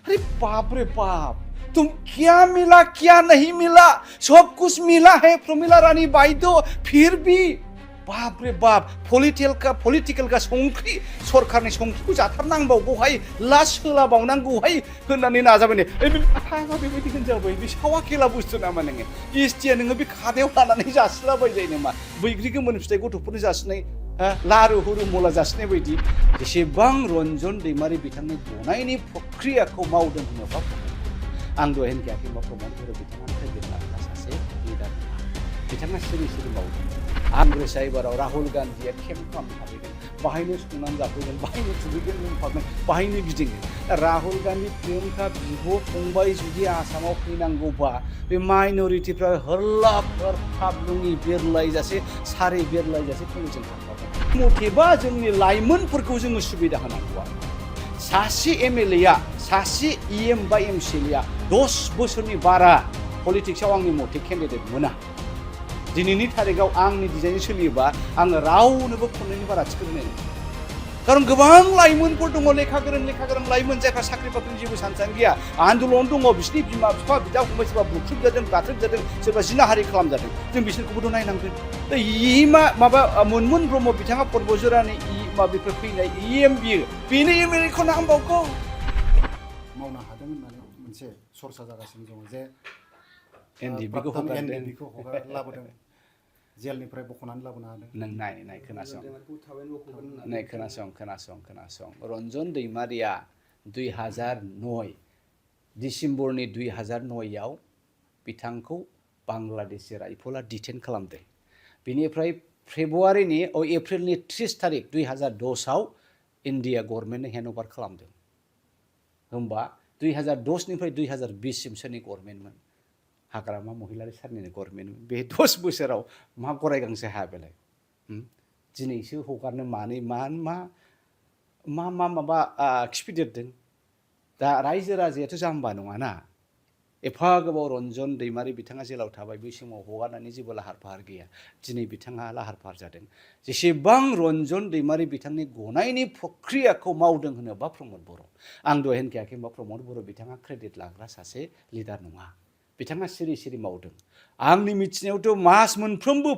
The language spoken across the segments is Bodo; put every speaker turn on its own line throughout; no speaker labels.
अरे बाप रे बाप, तुम क्या मिला क्या नहीं मिला, सब कुछ मिला है प्रमिला रानी बाइदो, फिर भी बाप रे बाप पॉलिटिकल का संख्रि सरकारनि संख्रिखौ जाथारनांबावगौहाय लास होलाबावनांगौहाय होननानै नाजाबाय फाग्ला बेबायदि होनजाबाय बे सावा खेला बुस्थु नामा नोङो एसटिया नोङो बे खादायाव लानानै जासिलाबाय जायो नामा बैग्रि गोमोन फिथाइ गथ'फोरनो जासिनाय लारु हुरु मुला जासिनाय बायदि जेसेबां रन्जन दैमारि बिथांनि गनायनि प्रक्रियाखौ मावदों होनोबा आं दहाय होनखायाखै मा प्रमद बर' बिथाङा फैगोन सासे लिडार बिथाङा सिरि सिरि मावदों आंग्रेसा एबाराव राहुल गान्धीया केम्प खालामफैगोन बाहायनो संनानै जाफैगोन बाहायनो दुगैगोन लोंफागोन बाहायनो गिदिंगोन राहुल गान्धी प्रियंका बिब' फंबाय जुदि आसामाव फैनांगौबा बे माइनरिटिफ्रा हरलाब हरखाब नोंनि बेरलायजासे सारि बेरलायजासे फैनो जों थांखागोन मथेबा जोंनि लाइमोनफोरखौ जोङो सुबिदा होनांगौ सासे एमएलएआ सासे इएम बा एमसिएलएआ 10 बोसोरनि बारा पलिटिक्सआव आंनि मथे केन्डिडेट मोना दिनैनि तारिखआव आंनि डिजाइन सोलियोबा आङो रावनोबो खननैनि बारा टिकेट होनाय नङा खारन गोबां लाइमोनफोर दङ लेखा गोरों लाइमोन जायफ्रा साख्रि बाख्रिनि जेबो सानसानो गैया आन्दलन दङ बिसिनि बिमा बिफा बिदा फंबाय सोरबा बुख्रुबजादों गाथ्रोबजादों सोरबा जिनाहारि खालामजादों जों बिसोरखौबोथ' नायनांगोन दा मा मोनमोन ब्रह्म बिथाङा पर्बजरानि बेफोर फैनाय इएम बेनो एमएलएखौ नांबावगौ
मावनो हादों होननानै मोनसे सरसा जागासिनो दङ जे
एनडिएफबिखौ
लाबोदों जेलनिफ्राय बख'नानै लाबोनो हादों
नों नाय खोनासं रन्जन दैमारिया 2009 डिसेम्बरनि 2009आव बिथांखौ बांलादेशि राइफला डिटेन खालामदों बेनिफ्राय एप्रिलनि 30 तारिख 2010आव इन्डिया गभर्नमेन्टनो हेन्डअभार खालामदों होमबा 2010 निफ्राय 2020 सिम सोरनि गभर्नमेन्टमोन हाग्रामा महिलारि सारनिनो गभर्नमेन्टमोन बे 10 बोसोराव मा गराय गांसे हाया बेलाय दिनैसो हगारनो माबा खिफिदेरदों दा रायजो राजायाथ' जाम्बा नङाना एफा गोबाव रन्जन दैमारि बिथाङा जेलाव थाबाय बै समाव हगारनानै जेबो लाहार फाहार गैया दिनै बिथाङा लाहार फाहार जादों जेसेबां रन्जन दैमारि बिथांनि गनायनि प्रक्रियाखौ मावदों होनोबा प्रमद बर' आं दहाय होनखायाखै मा प्रमद बर' बिथाङा क्रेडिट लाग्रा सासे लिडार नङा बिथाङा सिरि सिरि मावदों आंनि मिथिनायावथ' मास मोनफ्रोमबो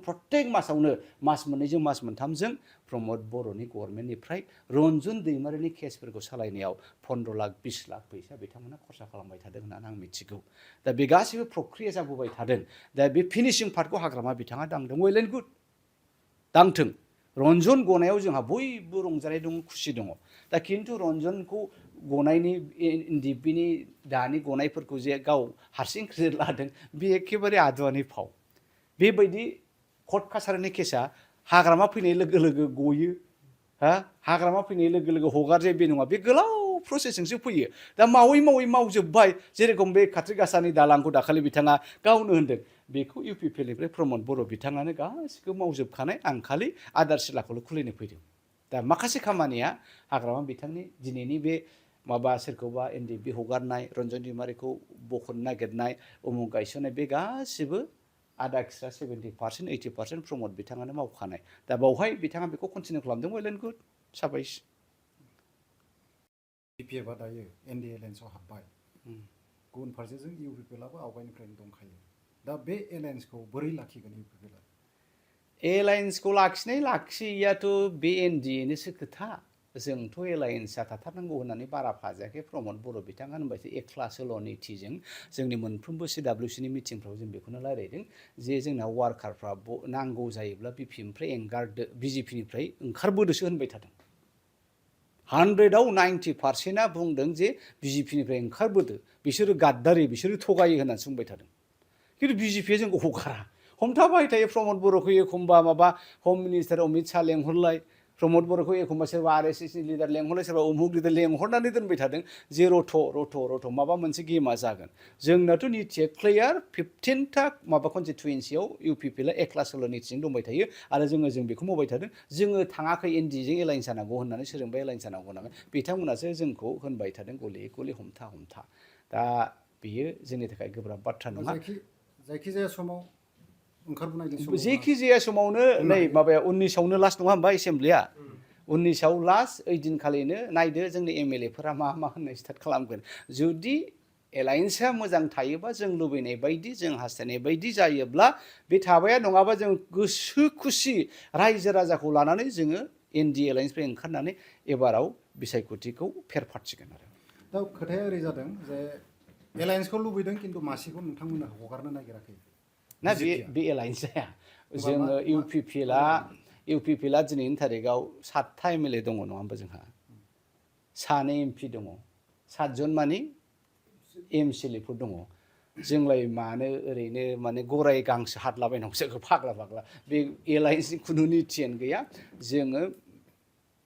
प्रत्येक मासावनो मास मोननैजों मास मोनथामजों प्रमद बर'नि गभर्नमेन्टनिफ्राय रन्जन दैमारिनि केसफोरखौ सालायनायाव 15 लाख 20 लाख फैसा बिथांमोना खरसा खालामबाय थादों होननानै आं मिथिगौ दा बे गासैबो प्रक्रिया जाबोबाय थादों दा बे फिनिशिं पार्टखौ हाग्रामा बिथाङा दांदों वेल एन्ड गुड दांथों रन्जन गनायाव जोंहा बयबो रंजानाय दङ खुसि दङ दा खिन्थु रन्जनखौ गनायनि एनडिएफबिनि दानि गनायफोरखौ जे गाव हारसिं क्रेडिट लादों बे एखेबारे आदुवानि फाव बेबायदि कर्ट कासारिनि केसा हाग्रामा फैनाय लोगो लोगो गयो हाग्रामा फैनाय लोगो लोगो हगारजायो बे नङा बे गोलाव प्रसेसजोंसो फैयो दा मावै मावजोब्बाय जेरेखम बे खाथि गासानि दालांखौ दाखालि बिथाङा गावनो होनदों बेखौ इउपिपिएलनिफ्राय प्रमद बर' बिथाङानो गासिखौबो मावजोबखानाय आं खालि आदार सिलाखौल' खुलिनो फैदों दा माखासे खामानिया हाग्रामा बिथांनि दिनैनि बे सोरखौबा एनडिएफबि हगारनाय रन्जन दैमारिखौ बख'नो नागिरनाय उमुक गायसननाय बे गासिबो आधा खिस्रा 70% 80% प्रमद बिथाङानो मावखानाय दा बावहाय बिथाङा बेखौ कन्टिनिउ खालामदों वेल एन्ड गुड साबायस
बिपिएफआ दायो एनडिएलएन्सआव हाबबाय गुबुन फारसेजों इउपिपिएलआबो आवगायनिफ्रायनो दंखायो दा बे एलायन्सखौ बोरै लाखिगोन इउपिपिएलआ
एलायन्सखौ लाखियैयाथ' बे एनडिएनिसो खोथा जोंथ' एलायन्सआ थाथारनांगौ होननानै बारा फाजायाखै प्रमद बर' बिथाङा होनबायसो एक्ला सोल' नीतिजों जोंनि मोनफ्रोमबो सिडब्लिउसिनि मिटिंफ्राव जों बेखौनो रायलायदों जे जोंना वार्कारफ्रा नांगौ जायोब्ला बिपिनिफ्राय एंगारदो बिजेपिनिफ्राय ओंखारबोदोसो होनबाय थादों 100आव 90%आ बुंदों जे बिजेपिनिफ्राय ओंखारबोदो बिसोरो गाद्दारि बिसोरो थगायो होननानै बुंबाय थादों खिन्थु बिजेपिया जोंखौ हगारा हमथाबाय थायो प्रमद बर'खौ एखमबा हम मिनिस्टार अमित शाह लेंहरलाय प्रमद बर'खौ एखमबा सोरबा आरएसएसनि लिडार लेंहरलाय सोरबा उमुक लिडार लेंहरनानै दोनबाय थादों जे रथ' माबा मोनसे गेमा जागोन जोंनाथ' नीतिया क्लियार 15था कन्स्टिटुयेन्सियाव इउपिपिएलआ एक्ला सोल' नीतिजों दंबाय थायो आरो जों बेखौ मावबाय थादों जोङो थाङाखै एनडिएजों एलायन्स जानांगौ होननानै सोरजोंबा एलायन्स जानांगौ होननानै बिथांमोनासो जोंखौ होनबाय थादों गले हमथा दा बेयो जोंनि थाखाय गोब्राब बाथ्रा नङा
जायखिजाया समाव
जेखि जाया समावनो नै 19आवनो लास्ट नङा होमबा एसेमब्लिया 19आव लास्ट ओइदिनखालिनो नायदो जोंनि MLA फोरा मा होननाय स्टार्ट खालामगोन जुदि एलायन्सआ मोजां थायोबा जों लुबैनाय बायदि जों हास्थायनाय बायदि जायोब्ला बे थाबाया नङाबा जों गोसो खुसि रायजो राजाखौ लानानै जोङो NDA एलायन्सनिफ्राय ओंखारनानै एबाराव बिसायख'थिखौ फेरफाथिगोन आरो
दा खोथाया ओरै जादों जे एलायन्सखौ लुबैदों खिन्थु मासेखौ नोंथांमोना हगारनो नागिराखै
ना बे एलायन्स जाया जोङो UPPLआ दिनैनि थारिखआव 7था MLA दङ नङा होमबा जोंहा 2 MP दङ 7 जन मानि MCLAफोर दङ जोंलाय मानो ओरैनो माने गराय गांसो हादलाबायनांगौ फाग्ला बे एलायन्सनि खुनु निथियानो गैया जोङो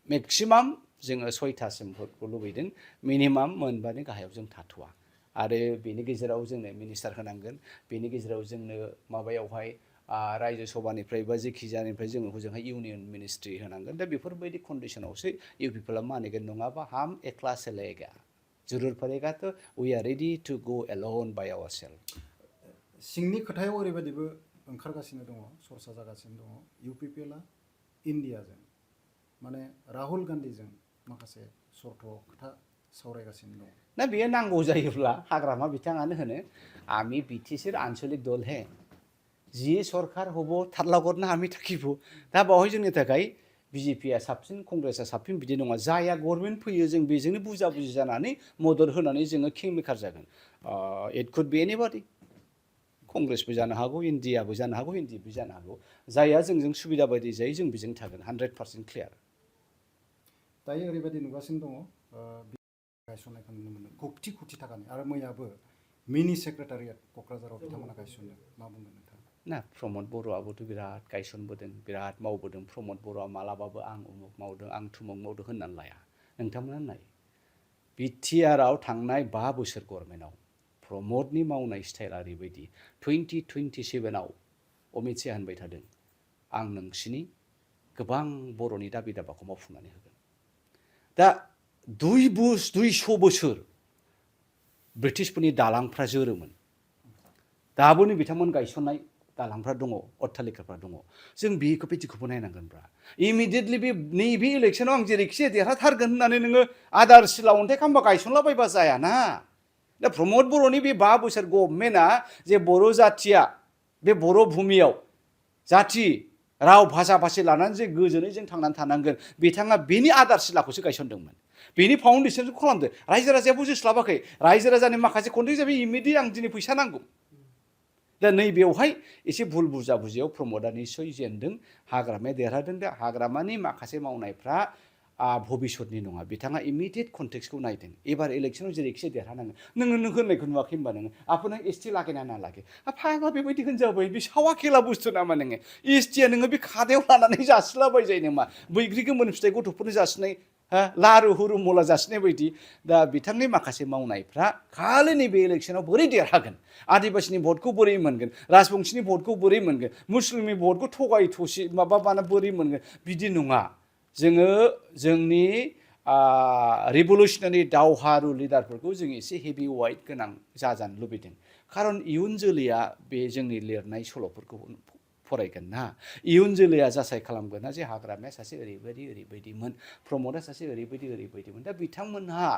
मेक्सिमाम जोङो 6थासिमफोरखौ लुबैदों मिनिमाम मोनबानि गाहायाव जों थाथ'वा आरो बेनि गेजेराव जोंनो मिनिस्टार होनांगोन बेनि गेजेराव जोंनो माबायावहाय रायजो सभानिफ्राय बा जेखि जानिफ्राय जोङो हजोंहाय इउनियन मिनिस्ट्रि होनांगोन दा बेफोरबायदि कन्डिशनावसो UPPLआ मानिगोन नङाबा हम एकला चलेगा जरुर पड़ेगा तो we are ready to go alone by ourselves
सिंनि खोथायाव ओरैबायदिबो ओंखारगासिनो दङ सरसा जागासिनो दङ UPPLआ इन्डियाजों माने राहुल गान्धीजों माखासे सर्त खोथा सावरायगासिनो दङ
ना बेयो नांगौ जायोब्ला हाग्रामा बिथाङानो होनो आमी BTCर आंचलिक दल है जी सरकार हबो थारलागरनो आमी थाकिबो दा बावहाय जोंनि थाखाय BJPआ साबसिन कंग्रेसआ साबसिन बिदि नङा जाया गभर्नमेन्ट फैयो जों बेजोंनो बुजा बुजि जानानै मदद होनानै जोङो किं मेकार जागोन इट कुड बी एनिबडी कंग्रेसबो जानो हागौ इन्डियाबो जानो हागौ NDFबो जानो हागौ जायहा जोंजों सुबिदा बायदि जायो जों बेजों थागोन 100% क्लियार
दायो ओरैबायदि नुगासिनो दङ गायसननायखौ नुनो मोनो कोटि थाखानि आरो मैयाबो मिनि सेक्रेटारियेट क'क्राझाराव बिथांमोना गायसनदों मा बुंगोन नोंथाङा
ना प्रमद बर'आबोथ' बिराद गायसनबोदों बिराद मावबोदों प्रमद बर'आ मालाबाबो आं उमुक मावदों आं थुमुक मावदों होननानै लाया नोंथांमोना नाय BTRआव थांनाय 5 बोसोर गभर्नमेन्टआव प्रमदनि मावनाय स्टाइला ओरैबायदि 2027आव अमित शाह होनबाय थादों आं नोंसिनि गोबां बर'नि दाबि दाबाखौ मावफुंनानै होगोन दा 200 बोसोर ब्रिटिशफोरनि दालांफ्रा जोरोमोन दाबोनो बिथांमोन गायसननाय दालांफ्रा दङ अट्टालिकाफ्रा दङ जों बेखौ बिदिखौबो नायनांगोनब्रा इमिडियेटलि नैबे इलेक्सनाव आं जेरैखिजाया देरहाथारगोन होननानै नोङो आदार सिला अन्थाइ खाम्बा गायसनलाबायबा जायाना दा प्रमद बर'नि बे 5 बोसोर गभर्नमेन्टआ जे बर' जाथिया बे बर' भुमियाव जाथि राव भाषा भाषी लानानै जे गोजोनै जों थांनानै थानांगोन बिथाङा बेनि आदार सिलाखौसो गायसनदोंमोन बेनि फाउन्डेसनखौ खालामदो रायजो राजाया बुजिस्लाबाखै रायजो राजानि माखासे कन्टेक्ट जाबाय इमिडियेट आं दिनै फैसा नांगौ दा नैबेयावहाय एसे भुल बुजा बुजियाव प्रमदआ निस्सय जेनदों हाग्रामाया देरहादों दा हाग्रामानि माखासे मावनायफ्रा भबिष्यतनि नङा बिथाङा इमिडियेट कन्टेक्सखौ नायदों एबार इलेक्सनाव जेरैखिजाया देरहानांगोन नों होननायखौ नुवाखै होनबा नोङो आपना ST लागेना ना लागे फाग्ला बेबायदि होनजाबाय बे सावा खेला बुस्थु नामा नोङो STया नोङो बे खादायाव लानानै जासिलाबायजायो नामा बैग्रि गोमोन फिथाइ गथ'फोरनो जासिनाय लारु हुरु मला जासिनाय बायदि दा बिथांनि माखासे मावनायफ्रा खालि नैबे इलेक्सनाव बोरै देरहागोन आदिबासिनि भटखौ बोरै मोनगोन राजबंशीनि भटखौ बोरै मोनगोन मुस्लिमनि भटखौ थगाय थसि माबाना बोरै मोनगोन बिदि नङा जोङो जोंनि रिभलुसनारि दावहारु लिडारफोरखौ जों एसे हेभि वाइट गोनां जाजानो लुबैदों खारन इयुन जोलैया बे जोंनि लिरनाय सल'फोरखौ फरायगोन ना इयुन जोलैया जासाय खालामगोन ना जे हाग्रामाया सासे ओरैबायदिमोन प्रमदआ सासे ओरैबायदिमोन दा बिथांमोनहा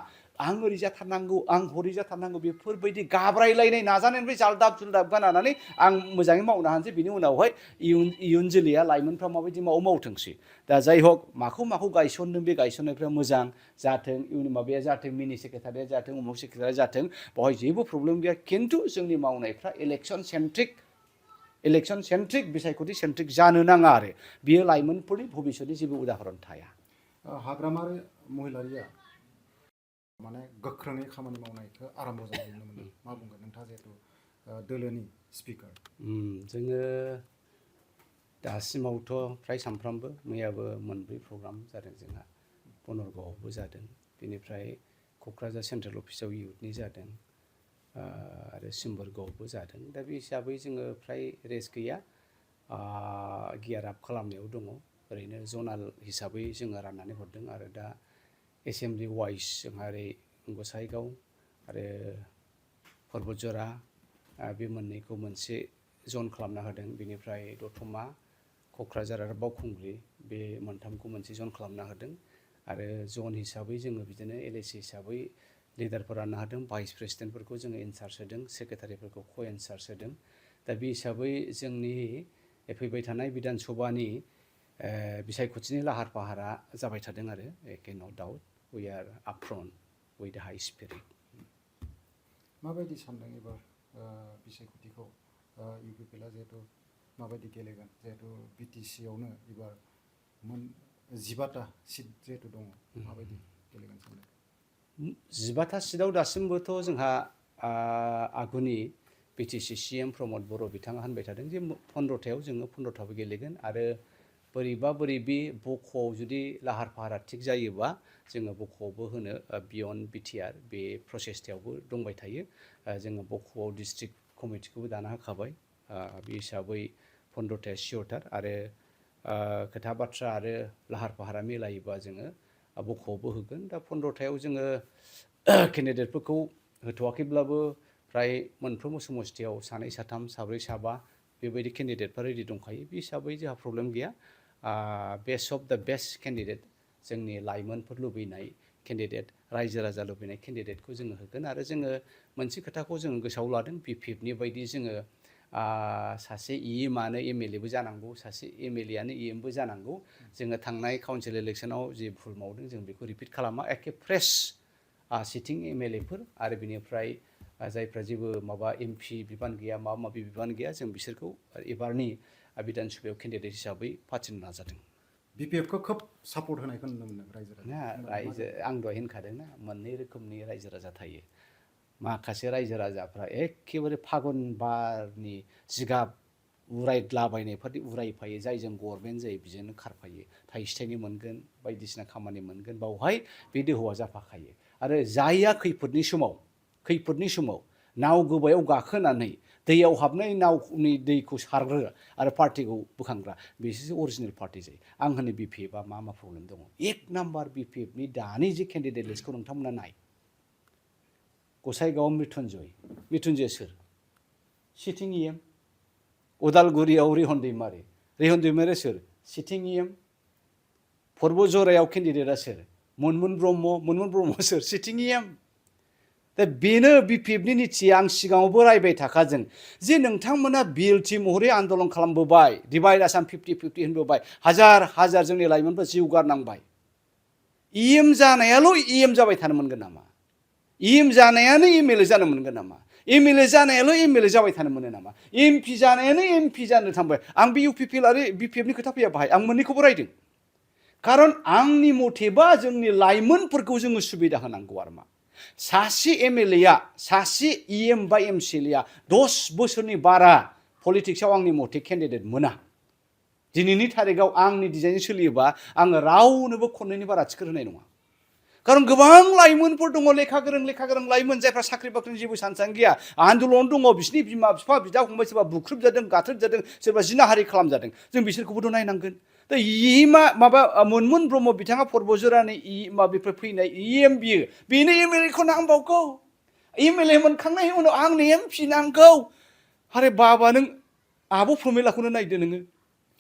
आं ओरै जाथारनांगौ आं हरै जाथारनांगौ बेफोरबायदि गाब्रायलायनाय नाजानायनिफ्राय जालदाब जुलदाब गानानै आं मोजाङै मावनो हानोसै बिनि उनावहाय इयुन जोलैया लाइमोनफ्रा माबायदि मावथोंसै दा जाय हक माखौ गायसनदों बे गायसननायफ्रा मोजां जाथों माबाया जाथों मिनि सेक्रेटारिया जाथों उमुक सेक्रेटारिया जाथों बेवहाय जेबो प्रब्लेम गैया खिन्थु जोंनि मावनायफ्रा इलेक्सन सेन्ट्रिक बिसायख'थि सेन्ट्रिक जानो नाङा आरो बियो लाइमोनफोरनि भबिष्यतनि जेबो उदाहरन थाया
हाग्रामारि महिलारिया माने गोख्रोङै खामानि मावनायखौ आरम्भ जानाय नुनो मोनो मा बुंगोन नोंथाङा जिहेतु दोलोनि स्पिकार
जोङो दासिमावथ' फ्राय सानफ्रामबो मैयाबो मोनब्रै प्रग्राम जादों जोंहा बनरगावआवबो जादों बेनिफ्राय क'क्राझार सेन्ट्रेल अफिसाव इयुथनि जादों आरो सिम्बोरगावआवबो जादों दा बे हिसाबै जोङो फ्राय रेस्ट गैया गियार आप खालामनायाव दङ ओरैनो जनाल हिसाबै जोङो राननानै हरदों आरो दा एसेमब्लि वाइस जोंहा ओरै गसाइगाव आरो पर्बतजरा बे मोननैखौ मोनसे जन खालामना होदों बेनिफ्राय दतमा क'क्राझार आरो बावखुंग्रि बे मोनथामखौ मोनसे जन खालामना होदों आरो जन हिसाबै जोङो बिदिनो LAC हिसाबै लिडारफोर राननो हादों भाइस प्रेसिडेन्टफोरखौ जोङो इनचार्ज होदों सेक्रेटारिफोरखौ इनचार्ज होदों दा बे हिसाबै जोंनि फैबाय थानाय बिधान सभानि बिसायख'थिनि लाहार फाहारा जाबाय थादों आरो no doubt we are upfront with the high spirit
माबायदि सानदों एबार बिसायख'थिखौ UPPLआ जिहेतु माबायदि गेलेगोन जिहेतु BTC आवनो एबार 15टा सिट जिहेतु दङ माबायदि गेलेगोन सानदों
15टा सिटआव दासिमबोथ' जोंहा आगुनि BTC CM प्रमद बर' बिथाङा होनबाय थादों जे 15टायाव जोङो 15टाबो गेलेगोन आरो बोरैबि बख'आव जुदि लाहार फाहारा थिग जायोबा जोङो बख'आवबो होनो बियन्ड BTR बे प्रसेसटायावबो दंबाय थायो जोङो बख'आव डिस्ट्रिक्ट कमिटिखौबो दाना होखाबाय बे हिसाबै 15टाया सियरथार आरो खोथा बाथ्रा आरो लाहार फाहारा मिलायोबा जोङो बख'आवबो होगोन दा 15टायाव जोङो केन्डिडेटफोरखौ होथ'वाखैब्लाबो फ्राय मोनफ्रोमबो समस्थियाव सानै साथाम साब्रै साबा बेबायदि केन्डिडेटफोर रेडि दंखायो बे हिसाबै जोंहा प्रब्लेम गैया बेस्ट अफ द बेस्ट केन्डिडेट जोंनि लाइमोनफोर लुबैनाय केन्डिडेट रायजो राजा लुबैनाय केन्डिडेटखौ जोङो होगोन आरो जोङो मोनसे खोथाखौ जोङो गोसोआव लादों BPFनि बायदि जोङो सासे EMआनो MLAबो जानांगौ सासे MLAआनो EMबो जानांगौ जोङो थांनाय काउन्सिल इलेक्सनाव जे भुल मावदों जों बेखौ रिपिट खालामा एखे फ्रेश सिटिं MLAफोर आरो बिनिफ्राय जायफ्रा जेबो माबा MP बिबान गैया माबा माबि बिबान गैया जों बिसोरखौ एबारनि बिधान सभायाव केन्डिडेट हिसाबै फाथिनो नाजादों
BPFखौ खोब सापर्ट होनायखौ नुनो मोनो रायजो
आं दहाय होनखादोंना मोननै रोखोमनि रायजो राजा थायो माखासे रायजो राजाफ्रा एखेबारे फागुन बारनि जिगाब उरायलाबायनायफोरनि उरायफायो जायजों गभर्नमेन्ट जायो बिजोंनो खारफायो थाइसे थाइनै मोनगोन बायदिसिना खामानि मोनगोन बावहाय बे दोहौआ जाफाखायो आरो जायहा खैफोदनि समाव नाव गोबायाव गाखोनानै दैयाव हाबनाय नावनि दैखौ सारग्रा आरो पार्टिखौ बोखांग्रा बिसोरसो अरिजिनेल पार्टि जायो आं होनो BPFआ मा प्रब्लेम दङ एक नाम्बार BPFनि दानि जे केन्डिडेट लिस्टखौ नोंथांमोना नाय गसाइगाव मृत्युन्जय सोर सिटिं EM उदालगुरियाव रिहन दैमारि सोर सिटिं EM पर्बजरायाव केन्डिडेटआ सोर मुनमुन ब्रह्म सोर सिटिं EM दा बेनो BPFनि निथिया आं सिगाङावबो रायबाय थाखाजों जे नोंथांमोना बिएलटि महरै आन्दलन खालामबोबाय डिभाइड आसाम 50-50 होनबोबाय हाजार जोंनि लाइमोनफ्रा जिउ गारनांबाय EM जानायाल' EM जाबाय थानो मोनगोन नामा EM जानायानो MLA जानो मोनगोन नामा MLA जानायाल' MLA जाबाय थानो मोनो नामा MP जानायानो MP जानो थांबाय आं बे UPPL आरो BPFनि खोथा फैया बाहाय आं मोननैखौबो रायदों खारन आंनि मथेबा जोंनि लाइमोनफोरखौ जोङो सुबिदा होनांगौ आरो मा सासे MLAआ सासे EM बा MCLAआ 10 बोसोरनि बारा पलिटिक्सआव आंनि मथे केन्डिडेट मोना दिनैनि थारिखआव आंनि डिजाइनजों सोलियोबा आङो रावनोबो खननैनि बारा टिकेट होनाय नङा खारन गोबां लाइमोनफोर दङ लेखा गोरों लाइमोन जायफ्रा साख्रि बाख्रिनि जेबो सानसां गैया आन्दलन दङ बिसिनि बिमा बिफा बिदा फंबाय सोरबा बुख्रुबजादों गाथारजादों सोरबा जिनाहारि खालामजादों जों बिसोरखौबोथ' नायनांगोन दा मुनमुन ब्रह्म बिथाङा पर्बजरानि माबानिफ्राय फैनाय EM बेनो MLAखौ नांबावगौ MLA मोनखांनायनि उनाव आंनो MP नांगौ आरे बाबा नों आब' प्रमिलाखौनो नायदो नोङो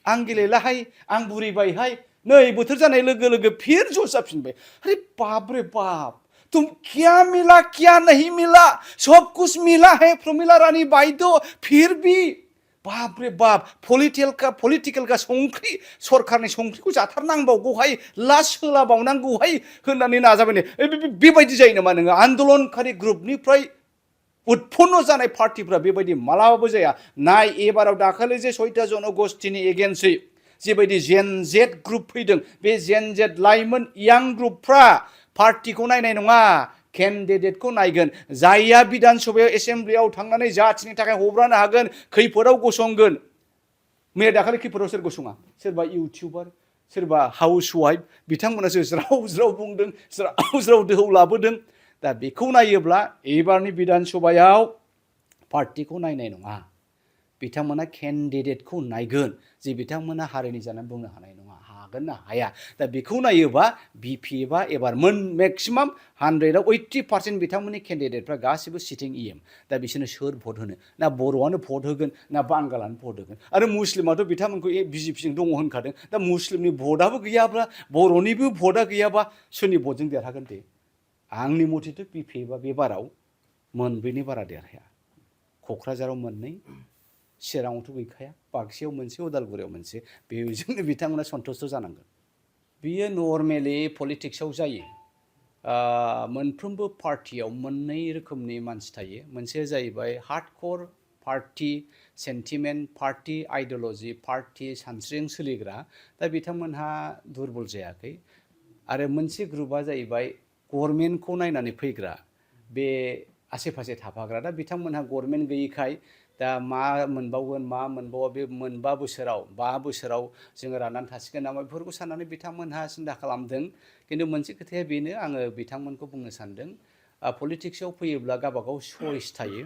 आं गेलेलाहाय आं बुरिबायहाय नै बोथोर जानाय लोगो लोगो फिर जज जाफिनबाय अरे बाप रे बाप तुम क्या मिला क्या नहीं मिला सब कुछ मिला है प्रमिला रानी बाइदो फिर भी बाप रे बाप पलिटिकल का संख्रि सरकारनि संख्रिखौ जाथारनांबावगौहाय लास होलाबावनांगौहाय होननानै नाजाबाय बेबायदि जायो नामा नोङो आन्दलनकारि ग्रुपनिफ्राय उत्पन्न जानाय पार्टिफ्रा बेबायदि मालाबाबो जाया नाय एबाराव दाखालि जे 6टा जनगोष्ठीनि एगेन्स्टै जेबायदि जेन जेड ग्रुप फैदों बे जेन जेड लाइमोन यां ग्रुपफ्रा पार्टिखौ नायनाय नङा केन्डिडेटखौ नायगोन जायहा बिधान सभायाव एसेम्ब्लियाव थांनानै जाथिनि थाखाय हब्रानो हागोन खैफोदाव गसंगोन मैया दाखालि खैफोदाव सोर गसङा सोरबा इउटिउबार सोरबा हाउस वाइफ बिथांमोनासो ज्राव बुंदों ज्राव दोहौ लाबोदों दा बेखौ नायोब्ला एबारनि बिधान सभायाव पार्टिखौ नायनाय नङा बिथांमोना केन्डिडेटखौ नायगोन जे बिथांमोना हारिनि जानानै बुंनो हानाय नङा हागोन ना हाया दा बेखौ नायोबा बिपिएफआ एबार मेक्सिमाम 100आव 80% बिथांमोननि केन्डिडेटफ्रा गासिबो सिटिं इएम दा बिसोरनो सोर भट होनो ना बर'आनो भट होगोन ना बांगालानो भट होगोन आरो मुस्लिमाथ' बिथांमोनखौ बिजेपिजों दङ होनखादों दा मुस्लिमनि भटआबो गैयाब्ला बर'निबो भटआ गैयाबा सोरनि भटजों देरहागोन दे आंनि मथेथ' बिपिएफआ बे बाराव मोनब्रैनि बारा देरहाया क'क्राझाराव मोननै चिराङावथ' गैखाया बाक्सायाव मोनसे उदालगुरियाव मोनसे बेजोंनो बिथांमोना सन्थुष्ट जानांगोन बियो नर्मेलि पलिटिक्सआव जायो मोनफ्रोमबो पार्टियाव मोननै रोखोमनि मानसि थायो मोनसे जाहैबाय हार्डक'र पार्टी सेन्टिमेन्ट पार्टी आइडिय'ल'जि पार्टी सानस्रिजों सोलिग्रा दा बिथांमोनहा दुरबल जायाखै आरो मोनसे ग्रुपआ जाहैबाय गभर्नमेन्टखौ नायनानै फैग्रा बे आसे फासे थाफाग्रा दा बिथांमोनहा गभर्नमेन्ट गैयैखाय दा मा मोनबावगोन मा मोनबावा बे मोनबा बोसोराव 5 बोसोराव जोङो राननानै थासिगोन नामा बेफोरखौ साननानै बिथांमोनहा सिन्था खालामदों खिन्थु मोनसे खोथाया बेनो आङो बिथांमोनखौ बुंनो सानदों पलिटिक्सआव फैयोब्ला गावबागाव चइस थायो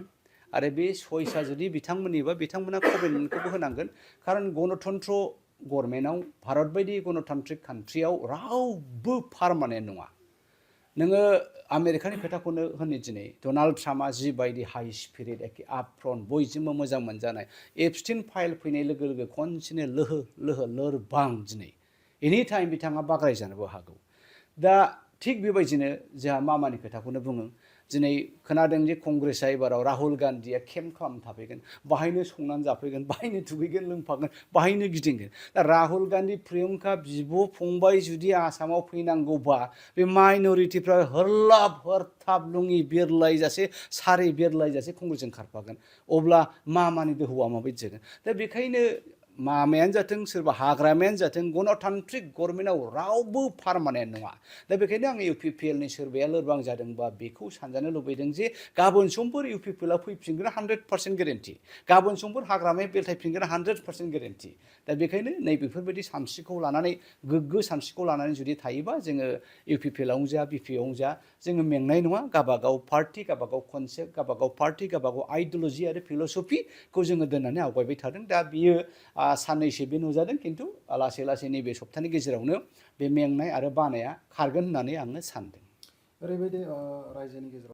आरो बे चइसआ जुदि बिथांमोननिबा बिथांमोना कमेन्टखौबो होनांगोन खारन गणतन्त्र गभर्नमेन्टआव भारत बायदि गणतान्त्रिक कान्ट्रियाव रावबो पारमानेन्ट नङा नोङो आमेरिकानि खोथाखौनो होनो दिनै डनाल्ड ट्राम्पआ जिबायदि हाइ स्पिरिट एखे आपफ्रन्ट बयजोंबो मोजां मोनजानाय एबस्टिन फाइल फैनाय लोगो लोगो खनसेनो लोहो लोहो लोरबां दिनै एनि टाइम बिथाङा बाग्रायजानोबो हागौ दा थिग बेबायदिनो जोंहा मामानि खोथाखौनो बुङो दिनै खोनादों जे कंग्रेसआ एबाराव राहुल गान्धीया केम्प खालामनो थाफैगोन बाहायनो संनानै जाफैगोन बाहायनो दुगैगोन लोंफागोन बाहायनो गिदिंगोन दा राहुल गान्धी प्रियंका बिब' फंबाय जुदि आसामाव फैनांगौबा बे माइन'रिटिफ्रा हरलाब हरथाब लुङि बिरलायजासे सारि बिरलायजासे कंग्रेसजों खारफागोन अब्ला मामानि दोहौआ माबायदि जागोन दा बेखायनो मामायानो जाथों सोरबा हाग्रामायानो जाथों गणतान्त्रिक गभर्नमेन्टआव रावबो पारमानेन्ट नङा दा बेखायनो आं इउपिपिएलनि सोरबाया लोरबां जादोंबा बेखौ सानजानो लुबैदों जे गाबोन समफोर इउपिपिएलआ फैफिनगोन 100% गेरेन्टि गाबोन समफोर हाग्रामाया बेलथायफिनगोन 100% गेरेन्टि दा बेखायनो नैबेफोरबायदि सानस्रिखौ लानानै गोग्गो सानस्रिखौ लानानै जुदि थायोबा जोङो इउपिपिएलआवनो जा बिपिएफआवनो जा जोङो मेंनाय नङा गावबागाव पार्टी गावबागाव कनसेप्ट गावबागाव पार्टी गावबागाव आइडिय'लजि आरो फिल'सफिखौ जोङो दोननानै आवगायबाय थादों दा बियो साननैसो बे नुजादों खिन्थु लासै लासै नैबे सप्तानि गेजेरावनो बे मेंनाय आरो बानाया खारगोन होननानै आङो सानदों
ओरैबायदि रायजोनि गेजेराव